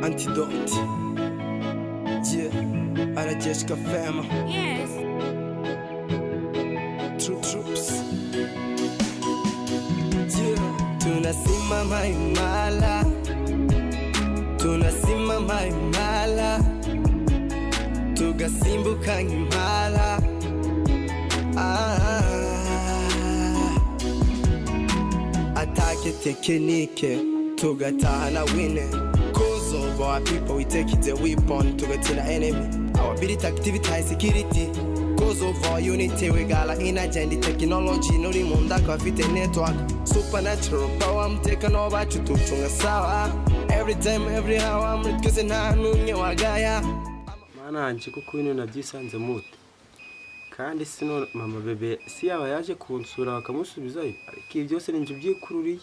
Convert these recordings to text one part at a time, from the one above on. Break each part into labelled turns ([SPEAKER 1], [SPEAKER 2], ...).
[SPEAKER 1] Antidote. Yeah, Arajeshka Fema.
[SPEAKER 2] Yes.
[SPEAKER 1] True Troops. Yeah, tunasimama imara, tunasimama imara, tugasimbuka nk'impala. Ah. Attaque technique, tugatahana win. 'Cause of our people, we take it a weapon, tugatsinda enemy. Our ability, activity, high security. 'Cause of our unity, we got energy and technology. Nuri mu ndako afite network. Supernatural power, umutekano wacu tuwucunga sawa. Every time, every hour, muri twese nta n'umwe wagaya.
[SPEAKER 3] Mana yanjye, kuko bino nabyisanze mute. Kandi si none mama bebe si yaba yaje kunsura bakamusubizayo, ariko ibi byose ninjye ubyikururiye.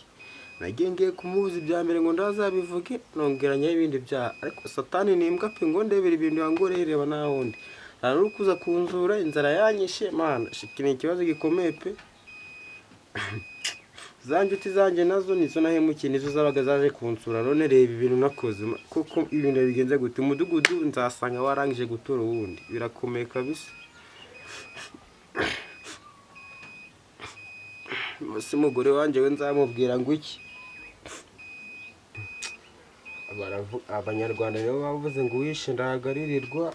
[SPEAKER 3] Nagiye ngiye kumubuza ibya mbere ngo ndazabivuge, nongeranyaho ibindi byaha. Ariko Satani ni imbwa pe! Ngo ndebere ibintu yangoreye, reba nta wundi, nta n'uri kuza kunzura, inzara yanyishe. Mana, iki ni ikibazo gikomeye pe! Za nshuti zanjye nazo nizo nahemukiye, nizo zabaga zaje kunsura. None reba ibintu nakoze. Koko ibintu bigenze gute? Umudugudu nzasanga warangije gutora uwundi. Birakomeye kabisa. Se umugore wanjye we nzamubwira ngo iki? Abanyarwanda nibo bavuze ngo uwishe ndahagaririrwa,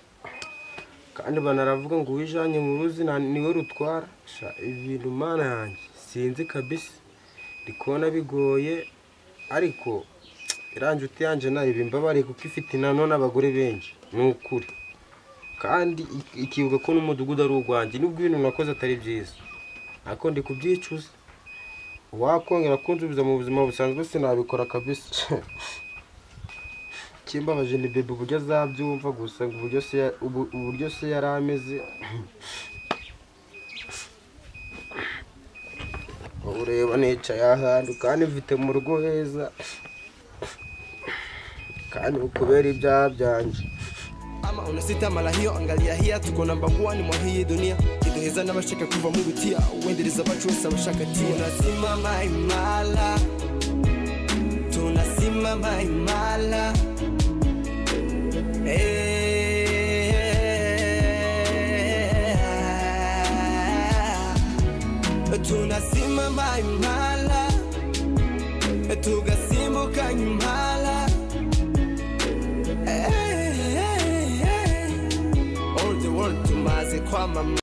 [SPEAKER 3] kandi banaravuga ngo uwijanye mu ruzi niwe rutwara. Sha, ibintu, Mana yanjye, sinzi kabisa, ndi kubona bigoye. Ariko iriya nshuti yanjye nayo ibimbabariye, kuko ifite nanone abagore benshi, ni ukuri. Kandi ikibuka ko n'umudugudu ari urwanjye, nubwo ibintu nakoze atari byiza, ariko ndi kubyicuza. Wakongera kunsubiza mu buzima busanzwe sinabikora kabisa. Ikimbabaje ni bebe, uburyo azabyumva gusa, ngo uburyo se yari ameze. Ureba nicaye ahantu kandi mfite mu rugo heza, kandi kubera ibyaha byanjye.
[SPEAKER 1] Ama unasita mara hiyo, angalia hiya, tuko namba one mwa hii dunia, iduheza n'abashaka kuva mu gutiya, wendereza abacu bose abashaka tia. Tunasimama imara, tunasimama imara. Eh, tunasimama imara, tugasimbuka impala. Eh, all the world tumaze kwamama.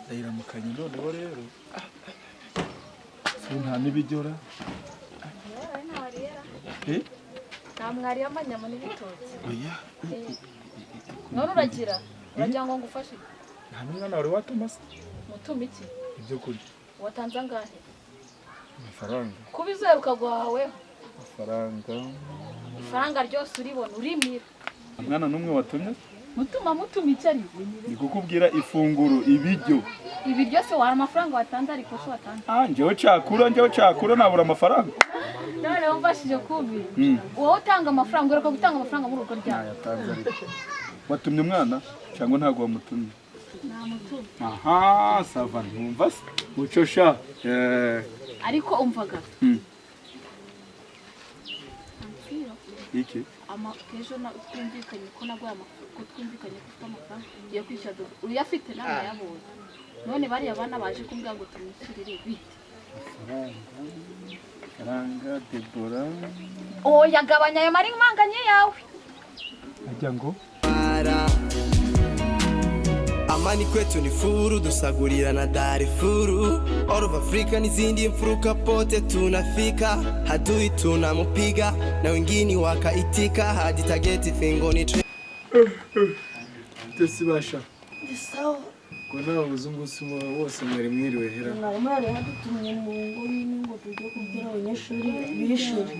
[SPEAKER 4] Ndayiramukanye noneho rero si nta n'ibijyora. Eh?
[SPEAKER 2] Nta mwari y'amanyama n'ibitoki.
[SPEAKER 4] Oya.
[SPEAKER 2] None uragira ngo ngufashe?
[SPEAKER 4] Nta n'umwana wari watuma se?
[SPEAKER 2] Mutuma iki?
[SPEAKER 4] Ibyo kurya.
[SPEAKER 2] Watanze angahe?
[SPEAKER 4] Amafaranga.
[SPEAKER 2] Kuba izuba ukaguhaweho.
[SPEAKER 4] Amafaranga.
[SPEAKER 2] Ifaranga ryose uribona urimira.
[SPEAKER 4] Mwana n'umwe watumye?
[SPEAKER 2] Mutuma iki ariko?
[SPEAKER 4] Ni kukubwira ifunguro, ibiryo.
[SPEAKER 2] Ibiryo se wari amafaranga watanze, ariko se watanze?
[SPEAKER 4] Ah, njyewe cakura nabura amafaranga?
[SPEAKER 2] None wumvashije kubi. Wowe utanga amafaranga, uheruka gutanga amafaranga muri urwo ryawe?
[SPEAKER 4] Nayatanze. Ariko watumye umwana cyangwa ntabwo wamutumye?
[SPEAKER 2] Namutumye.
[SPEAKER 4] Aha, ça va, ntumva se muco sha. Eh.
[SPEAKER 2] Ariko umvaga.
[SPEAKER 4] Iki?
[SPEAKER 2] Ejo twumvikanye ko naguhaye ko twumvikanye ko ufite amafaranga ugiye kwishyura dodo, uyafite nawe yayabonye. None bariya bana baje kumbwira ngo tumwishyurire, bite?
[SPEAKER 4] Amafaranga, Debora.
[SPEAKER 2] Oya, gabanya ayo marimanganye yawe.
[SPEAKER 4] Ajya ngo
[SPEAKER 1] Mara. Amani kwetu ni furu, dusagurira na Darifuru, all of Africa n'izindi mfuruka, pote tunafika, hadui tunamupiga na wengine wakaitika hadi tageti fingoni.
[SPEAKER 4] Tesi basha.
[SPEAKER 5] Ni sawa.
[SPEAKER 4] Ko nta buzungu si bose mwari mwiriwe hera?
[SPEAKER 5] Mwarimu yari yadutumye mu ngo nyine ngo tujye kubwira abanyeshuri bishyure.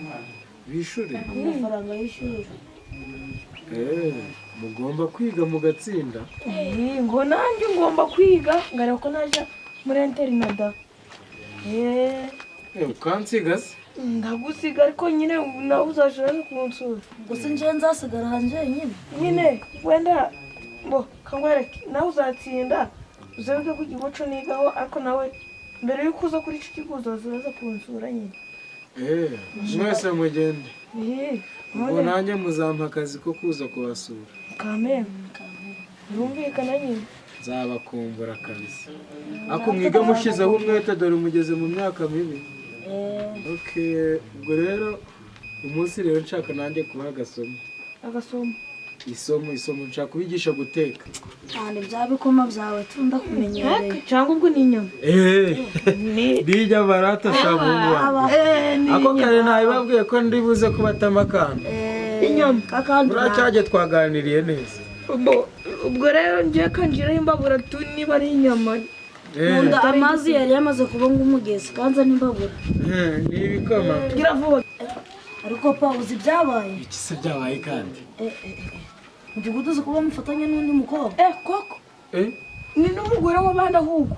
[SPEAKER 4] Bishure?
[SPEAKER 5] Amafaranga y'ishuri.
[SPEAKER 4] Eh, mugomba kwiga mugatsinda.
[SPEAKER 5] Eh, ngo nanjye ngomba kwiga ngareba ko naja muri internat. Eh.
[SPEAKER 4] Eh, ukansiga se?
[SPEAKER 5] Ndagusiga, ariko nyine nawe uzashobora no kunsura.
[SPEAKER 6] Gusa njyewe nzasigara hanze nyine.
[SPEAKER 5] Nyine wenda bo kangwereke nawe uzatsinda, uzeruke ku kigo co nigaho, ariko nawe Mbere y'uko uza kuri iki kigo uzaza kunsura nyine.
[SPEAKER 7] Mwese mugende.
[SPEAKER 5] Eh,
[SPEAKER 7] Ubwo nanjye muzampa akazi ko kuza kubasura.
[SPEAKER 5] Kameme. Birumvikana nyine.
[SPEAKER 7] Nzabakumbura kabisa. Ako mwiga mushizeho umwete, dore mugeze mu myaka mibi. Okay, ubwo rero umunsi rero nshaka nanjye kubaha agasomo.
[SPEAKER 5] Agasomo.
[SPEAKER 7] Isomo, isomo, nshaka kubigisha guteka.
[SPEAKER 6] Cyane bya bikoma byawe tunda kumenyereye.
[SPEAKER 5] Cyangwa ubwo ni inyama.
[SPEAKER 7] Ndijya barata sabungu wanjye. Ako kare nabibabwiye ko ndi buze kubatama akantu.
[SPEAKER 5] Inyama.
[SPEAKER 6] Kakantu.
[SPEAKER 7] Buracyajye twaganiriye neza.
[SPEAKER 5] Ubwo rero ngiye kanjiraho imbabura tu niba ari inyama.
[SPEAKER 6] Nkunda amazi yari yamaze kuba nk'umugezi kanza n'imbabura.
[SPEAKER 7] Ni ibikoma.
[SPEAKER 5] Gira vuba.
[SPEAKER 6] Ariko pa, uzi ibyabaye?
[SPEAKER 7] Iki se byabaye kandi?
[SPEAKER 6] Mudugudu uzi kuba mufatanye n'undi mukobwa?
[SPEAKER 5] Eh, koko. Ni n'umugore w'abandi ahubwo.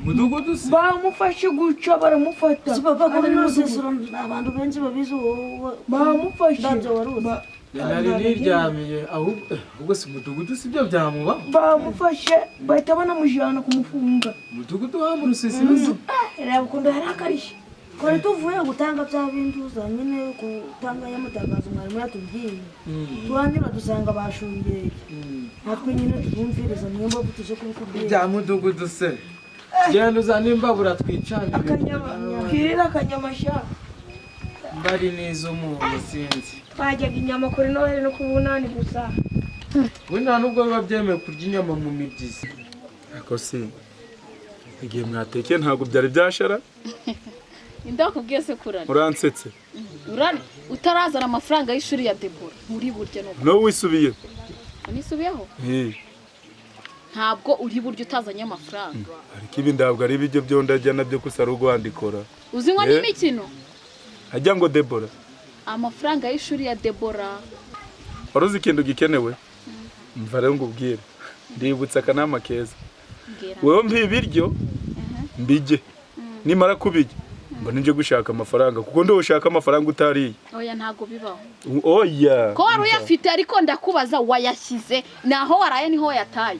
[SPEAKER 7] Mudugudu se?
[SPEAKER 5] Bamufashe guca baramufata.
[SPEAKER 6] Si papa ko bino rusisiro abantu benshi babizi wowe.
[SPEAKER 5] Bamufashe.
[SPEAKER 6] Ndabyo wari uzi.
[SPEAKER 7] Nari niryamiye ahubwo, ubwo si mudugudu si byo byamubaho.
[SPEAKER 5] Bamufashe bahita banamujyana kumufunga.
[SPEAKER 7] Mudugudu wa mu rusisiro se?
[SPEAKER 5] Reba ukuntu yari akarishye.
[SPEAKER 6] Twari tuvuye gutanga bya bindi uza nyine gutanga y'amatangazo mwarimu yatubwiye. Turanyura dusanga bashungeye. Natwe nyine tubumviriza, niyo mpamvu tuje kubikubwira.
[SPEAKER 7] Bya mudugudu se. Genda uzane imbabura twicanire.
[SPEAKER 5] Akanyama. Twirira akanyama sha.
[SPEAKER 7] Mbari n'iz'umuntu sinzi.
[SPEAKER 5] Twajyaga inyama kuri Noheli no ku bunani gusa.
[SPEAKER 7] We nta nubwo biba byemewe kurya inyama mu mibyizi.
[SPEAKER 4] Ako si igihe mwatekeye ntabwo byari byashara.
[SPEAKER 2] Ninde wakubwiye se kurara?
[SPEAKER 4] Uransetse.
[SPEAKER 2] Urare utarazana amafaranga y'ishuri ya Debora nturi burya nuko.
[SPEAKER 4] No wisubiye.
[SPEAKER 2] Unisubiyeho? Ntabwo uri burya utazanye amafaranga.
[SPEAKER 4] Ariko ibi ndabwo ari ibiryo byo ndajya nabyo gusa ari ugwandikora.
[SPEAKER 2] Uzi ngo n'imikino?
[SPEAKER 4] Ajya ngo Debora.
[SPEAKER 2] Amafaranga y'ishuri ya Debora.
[SPEAKER 4] Waruzi ikintu gikenewe? Mva rero ngubwire. Ndibutsa akanama keza. Wewe mpi ibiryo mbijye. Nimara kubijya mbona nje gushaka amafaranga, kuko ndo ushaka amafaranga utariye.
[SPEAKER 2] Oya ntago bibaho.
[SPEAKER 4] Oya.
[SPEAKER 2] Ko wari uyafite ariko ndakubaza wayashyize naho waraye niho wayataye.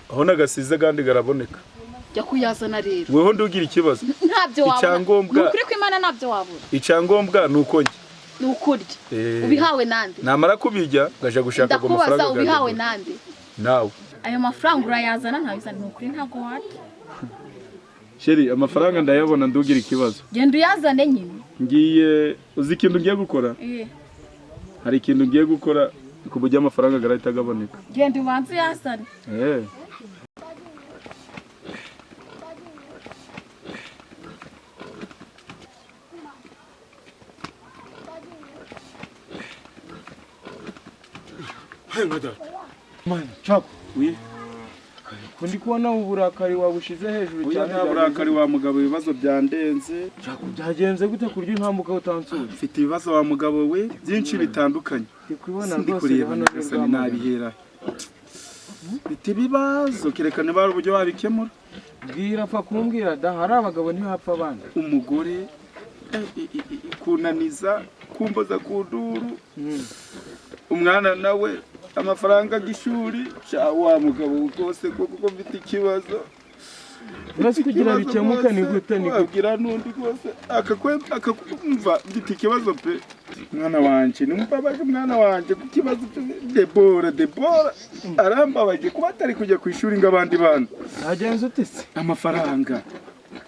[SPEAKER 4] Aho nagasize kandi garaboneka.
[SPEAKER 2] Jya kuyazana rero.
[SPEAKER 4] Weho ndugira ikibazo.
[SPEAKER 2] Ntabyo wabura.
[SPEAKER 4] Icyangombwa.
[SPEAKER 2] Nukuri kw'Imana ntabyo wabura.
[SPEAKER 4] Icyangombwa nuko njye.
[SPEAKER 2] Nukurya. Ubihawe nande?
[SPEAKER 4] Namara kubijya ngaje gushaka ago mafaranga.
[SPEAKER 2] Ndakubaza ubihawe nande?
[SPEAKER 4] Nawe.
[SPEAKER 2] Ayo mafaranga urayazana ntabizana, nukuri ntago warya.
[SPEAKER 4] Sheri, amafaranga ndayabona ndugira ikibazo.
[SPEAKER 2] Genda uyazane nyine.
[SPEAKER 4] Ngiye uzi ikintu ngiye gukora? Hari ikintu ngiye gukora ku buryo amafaranga garahita agaboneka.
[SPEAKER 2] Genda ubanze uyazane.
[SPEAKER 7] Hey, madame. Man, chako.
[SPEAKER 4] Oui.
[SPEAKER 7] Kundi kubona uburakari wabushize hejuru cyane.
[SPEAKER 4] Oya burakari wa mugabo, ibibazo byandenze.
[SPEAKER 7] Chako, byagenze gute kurya intambuka utansuye?
[SPEAKER 4] Mfite ibibazo wa mugabo we byinshi bitandukanye.
[SPEAKER 7] Ndi kubona rwose hano
[SPEAKER 4] ngasani nabihera. Mfite ibibazo kerekane bari uburyo wabikemura.
[SPEAKER 7] Bwira apfa kumbwira da, hari abagabo ntibapfa abana.
[SPEAKER 4] Umugore kunaniza kumboza kuduru. Umwana nawe amafaranga y'ishuri cya wa mugabo rwose kuko mfite ikibazo.
[SPEAKER 7] Uretse kugira bikemuke ni gute ni
[SPEAKER 4] wabwira n'undi rwose akakumva mfite ikibazo pe. Mwana wanje nimbabaje, mwana wanje ku kibazo Debora Debora arambabaje kuba atari kujya ku ishuri ng'abandi bana.
[SPEAKER 7] Nagenze ute se?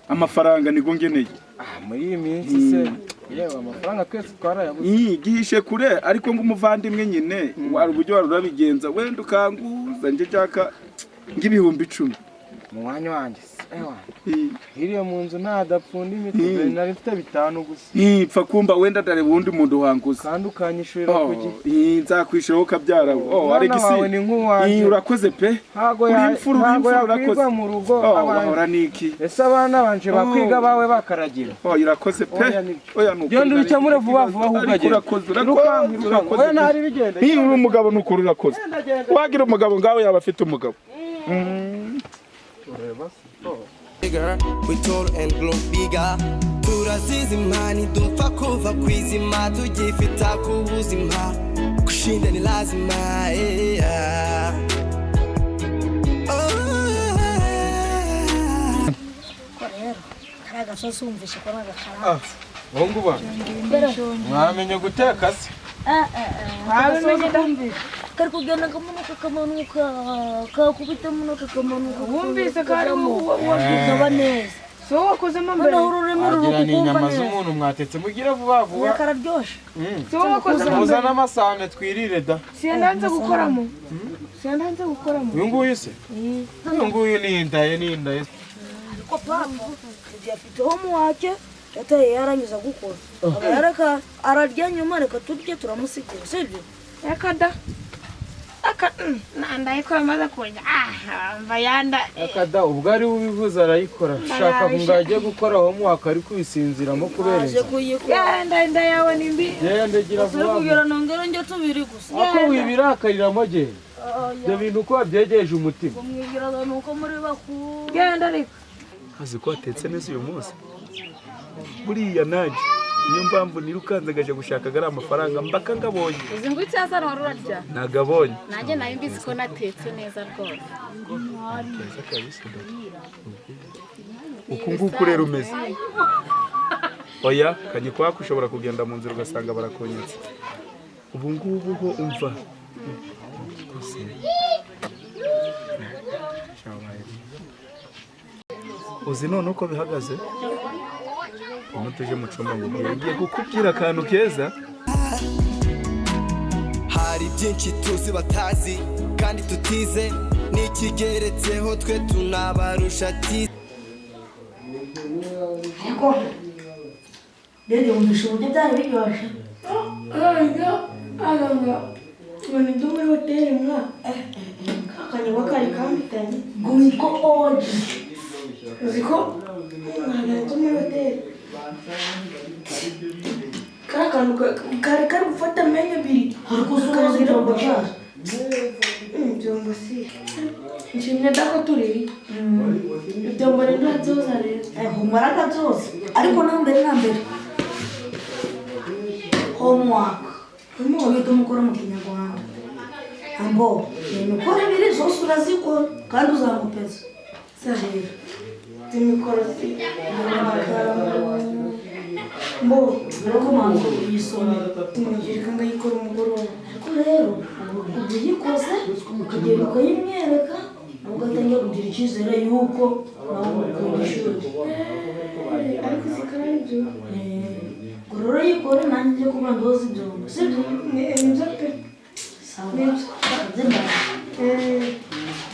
[SPEAKER 4] Amafaranga nigo ngeneye.
[SPEAKER 7] Muri iyi minsi se yewe amafaranga twese twarayabuze.
[SPEAKER 4] Gihishe kure ariko ngo umuvandimwe nyine wari uburyo wari urabigenza wenda ukanguza nje nshaka ng'ibihumbi 10.
[SPEAKER 7] Mu mwanya wanjye ewa hiriya mu nzu ntadapfunda imitwe nari mfite 5 gusa.
[SPEAKER 4] Pfa kumba wenda ndareba uwundi muntu wanguza.
[SPEAKER 7] Kandi ukanyishurira ku gihe.
[SPEAKER 4] Nzakwishura wowe ukabyara. Alegisi
[SPEAKER 7] wawe ni nk'uwanjye.
[SPEAKER 4] Urakoze pe.
[SPEAKER 7] Ntago yakwiga mu rugo.
[SPEAKER 4] Wahora niki?
[SPEAKER 7] Ese abana banje bakwiga bawe bakaragira.
[SPEAKER 4] Urakoze pe. Oya nuko.
[SPEAKER 7] Genda ubikemure vuba vuba ahubwo agenda.
[SPEAKER 4] Urakoze urakoze.
[SPEAKER 7] Oya ntari bigenda.
[SPEAKER 4] Uri umugabo nukuri urakoze. Wagira umugabo ngawe yaba afite umugabo.
[SPEAKER 1] Bigger, we tall and grow bigger. Turazizima ntidupfa kuva kwizima, tugifita ku buzima, kushinda ni lazima. Yeah.
[SPEAKER 6] Ko rero Agasosi wumvishe ko ari agakaranga.
[SPEAKER 7] Bahungu ba, mwamenye guteka se?
[SPEAKER 5] Wabimenye da.
[SPEAKER 6] Kari kugenda kamanuka, kamanuka, kakubita munuka, kamanuka.
[SPEAKER 5] Wumvise ko ari wowe?
[SPEAKER 6] Kaba neza.
[SPEAKER 5] Si wowe wakozemo mbere?
[SPEAKER 6] Noneho ururimi ruri
[SPEAKER 7] Wagira ni
[SPEAKER 6] kukumva
[SPEAKER 7] inyama
[SPEAKER 6] neza.
[SPEAKER 7] z'umuntu mwatetse. Mugire vuba vuba.
[SPEAKER 6] Kararyoshe.
[SPEAKER 5] Si wowe wakozemo mbere?
[SPEAKER 7] Muzane amasahane twirire da.
[SPEAKER 5] Siyandanze gukoramo, siyandanze gukoramo.
[SPEAKER 7] Uyu nguyu se, uyu nguyu ni indaye, ni indaye.
[SPEAKER 6] Ariko papa igihe afite homework yataye, yarangiza gukora aba yareka ararya, nyuma reka turye, turamusigira, sibyo?
[SPEAKER 5] Reka da, aka ndayikora maze kurya, ah, mva yanda.
[SPEAKER 7] Akada ubwo ari we ubivuze, arayikora. Shaka ngo ajye gukora homework ari kubisinziramo kubera
[SPEAKER 6] aje
[SPEAKER 7] inzara.
[SPEAKER 6] kuyikora.
[SPEAKER 5] Yanda, inda yawe ni mbi.
[SPEAKER 7] Genda, gira
[SPEAKER 6] turi
[SPEAKER 7] vuba vuba.
[SPEAKER 6] Kugira nongere njye tubiri gusa.
[SPEAKER 7] Ako wibirakariramo, genda. Ibyo bintu uko wabyegeje umutima.
[SPEAKER 6] Mwibwiraga ni uko muri bakuru.
[SPEAKER 5] Genda ariko.
[SPEAKER 4] Azi ko watetse neza uyu munsi. Buriya nanjye niyo mpamvu nirukanze ngaje gushaka ari amafaranga mbaka ngabonye.
[SPEAKER 2] Uzi ngo icyazana wari urarya.
[SPEAKER 4] Nagabonye.
[SPEAKER 2] Nanjye nari mbizi ko natetse neza rwose.
[SPEAKER 4] Keza kabisa. Uku nguku rero umeze, oya kanyikwaka, ushobora kugenda mu nzira ugasanga barakonyetse. Ubu ngubu ho umva rwose. Cyabaye. Uzi none uko bihagaze? Uno tuje mu cyumba ngo ngiye kukubwira akantu keza.
[SPEAKER 1] Hari byinshi tuzi batazi kandi tutize, n'ikigeretseho twe tunabarusha ti.
[SPEAKER 6] Ariko rero wumvishe uburyo byari biryoshye.
[SPEAKER 5] Aranga ngo ni ibyo muri hoteli mwa akanywa kari kampitanye.
[SPEAKER 6] Ngo oji.
[SPEAKER 5] Uzi ko mwana ibyo muri hoteli, kari akantu kari kari gufata amenyo abiri.
[SPEAKER 6] Ariko usuhuza ibyombo cyazo.
[SPEAKER 5] Ibyombo si nshimye da ko turiye ibyombo ni ntabyoza rero.
[SPEAKER 6] Humura akabyoza, ariko na mbere na mbere homework icyo bita umukoro mu Kinyarwanda. Ambo ni imikoro ibiri zose urazikora kandi uzamupeza rero.
[SPEAKER 5] Imikoro si mbo.
[SPEAKER 6] Ariko manzu uyisomera.
[SPEAKER 5] Tumugirika ngayikora umugoroba.
[SPEAKER 6] Ariko rero ubu uyikoze ukagenda ukayimwereka, nawe ugatangira kugira icyizere yuko nawe ukunda ishuri.
[SPEAKER 5] Ariko zikora ibyo.
[SPEAKER 6] Ngo rero yikore, nanjye njye kuba ndoza ibyombo, sibyo?
[SPEAKER 5] Nibyo pe.
[SPEAKER 6] Sawa, nze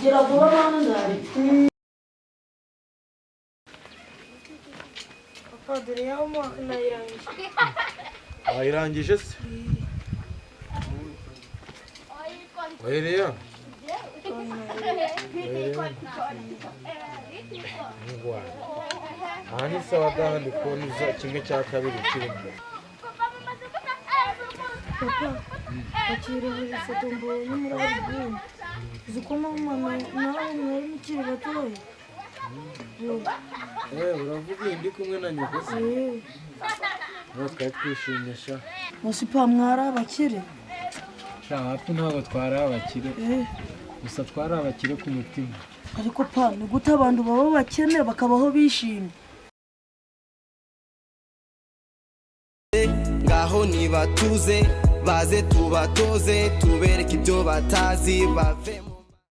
[SPEAKER 6] gira vuba mama, ndari.
[SPEAKER 5] Papa, dore yaho nayirangije.
[SPEAKER 7] Wayirangije se? Wayiriya? Aha ni sawa daha, ndi kubona uza kimwe cya kabiri kirimo.
[SPEAKER 5] Papa, akira buri foto mbonye muri alubumu. Uzi ko nawe mama nawe mwari mukiri batoya?
[SPEAKER 7] Eh, uravuga iyi ndi kumwe na nyoko se? Ntabwo twari twishimye sha.
[SPEAKER 6] Musi pa, mwari abakire.
[SPEAKER 7] Sha hapi, ntabwo twari abakire. Gusa twari abakire ku mutima.
[SPEAKER 6] Ariko pa, ni gute abantu baba bakene bakabaho bishimye?
[SPEAKER 1] Ngaho nibatuze baze tubatoze, tubereke ibyo batazi bave.